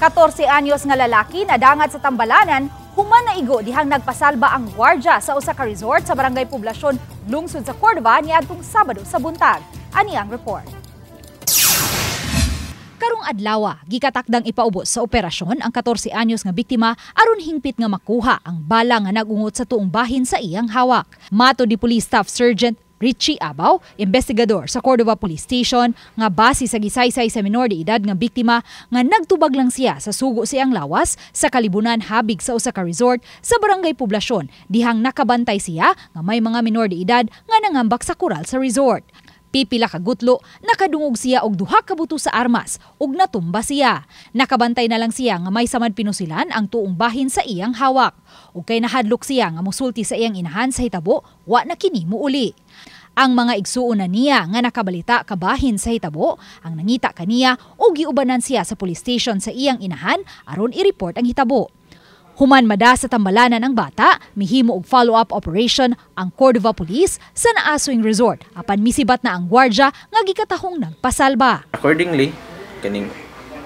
14 anyos nga lalaki nadangat sa Tambalanan human naigo dihang nagpasalba ang gwardya sa usa ka resort sa Barangay Poblacion, lungsod sa Cordova niadtong Sabado sa buntag. Ani ang report. Karong adlawa, gikatakdang ipaubos sa operasyon ang 14 anyos nga biktima aron hingpit nga makuha ang bala nga nagungot sa tuong bahin sa iyang hawak. Matod ni Police Staff Sergeant Richie Abaw, investigador sa Cordova Police Station, nga base sa gisaysay sa minor de edad nga biktima nga nagtubag lang siya sa sugo sa iyang lawas sa kalibunan habig sa usa ka resort sa Barangay Poblacion dihang nakabantay siya nga may mga minor de edad nga nangambak sa kural sa resort. Pipila ka gutlo, nakadungog siya og duha ka buto sa armas ug natumba siya. Nakabantay na lang siya nga may samad pinusilan ang tuong bahin sa iyang hawak. Ug kay nahadlok siya nga musulti sa iyang inahan sa hitabo, wa na kini muuli. Ang mga igsuon na niya nga nakabalita kabahin sa hitabo, ang nangita kaniya ug giubanan siya sa police station sa iyang inahan aron i-report ang hitabo. Human mada sa Tambalanan ang bata, mihimo og follow-up operation ang Cordova Police sa naasoing resort apan misibat na ang gwardya nga gikatahong nagpasalba. Accordingly, kaning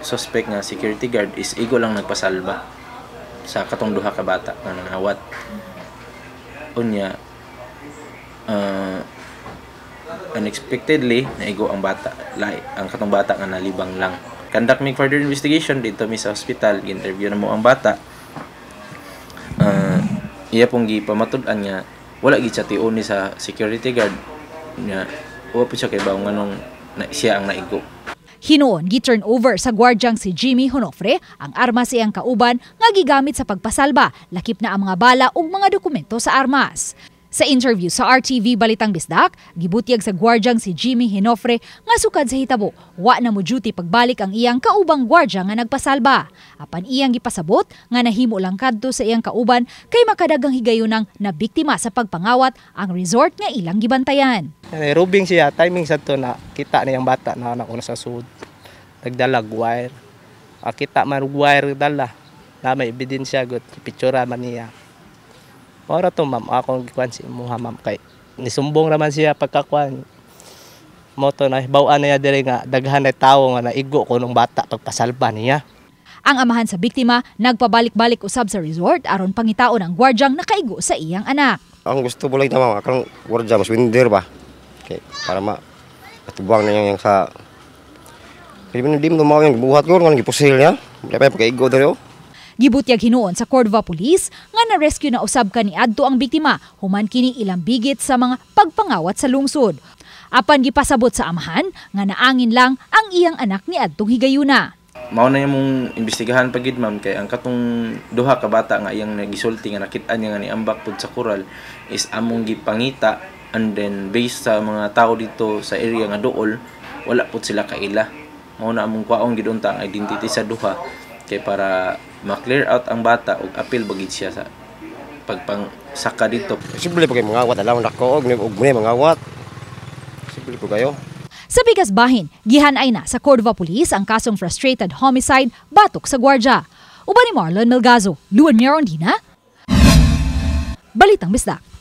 suspect nga security guard is igo lang nagpasalba sa katong duha ka bata nga nangawat. Unya, unexpectedly naigo ang bata, lai ang katong bata nga nalibang lang. Conduct mig further investigation dito mi sa hospital, interview na mo ang bata. Iya pong gipamatud-an nga wala gid siya tiuni sa security guard nga wa po siya kay bawo nganong na, siya ang naigo. Hinuon gi-turn over sa gwardyang si Jimmy Honofre ang armas sa iyang kauban nga gigamit sa pagpasalba, lakip na ang mga bala ug mga dokumento sa armas. Sa interview sa RTV Balitang Bisdak, gibutyag sa gwardyang si Jimmy Hinofre nga sukad sa hitabo, wa na mo duty pagbalik ang iyang kaubang gwardya nga nagpasalba. Apan iyang gipasabot nga nahimo lang kadto sa iyang kauban kay makadagang higayonang nabiktima sa pagpangawat ang resort nga ilang gibantayan. Eh, roving siya, timing sa to na kita na yung bata na anak ko na sa sud. Nagdalag wire. Ah, kita man og wire dala. Na may ebidensya gud, picture man niya. Ora to, ma'am, akong gikuan si imuha, ma'am, kay nisumbong raman siya pagkakuan. Moto na bawaan niya diri nga daghan na tawo nga naigo ko nung bata pagpasalba niya. Ang amahan sa biktima nagpabalik-balik usab sa resort aron pangitaon ang gwardyang nakaigo sa iyang anak. Ang gusto mo lang tama, akong gwardiya mas winder ba? Okay, para ma atubang na yung sa. Kaya di mo tumaw yung buhat ko, nga gipusil niya. Wala pa yung pagkaigo diri oh. Gibutyag hinuon sa Cordova Police nga na-rescue na usab kaniadto ang biktima human kini ilambigit sa mga pagpangawat sa lungsod. Apan gipasabot sa amahan nga naangin lang ang iyang anak niadtong higayuna. Mao na yung imbestigahan pa gid, ma'am, kay ang katong duha ka bata nga iyang nagisulti nga nakit-an niya nga niambak pud sa kural is among gipangita, and then based sa mga tao dito sa area nga duol, wala pud sila kaila. Mao na among kwaon gid unta ang identity sa duha kay para ma-clear out ang bata ug apil ba gid siya sa pagpangsaka dito. Simple pa kay mangawat alam nako og og mo mangawat. Simple po kayo. Sa pikas bahin, gihanay na sa Cordova Police ang kasong frustrated homicide batok sa gwardya. Uban ni Marlon Melgazo, Luan Mirondina, Balitang Bisdak.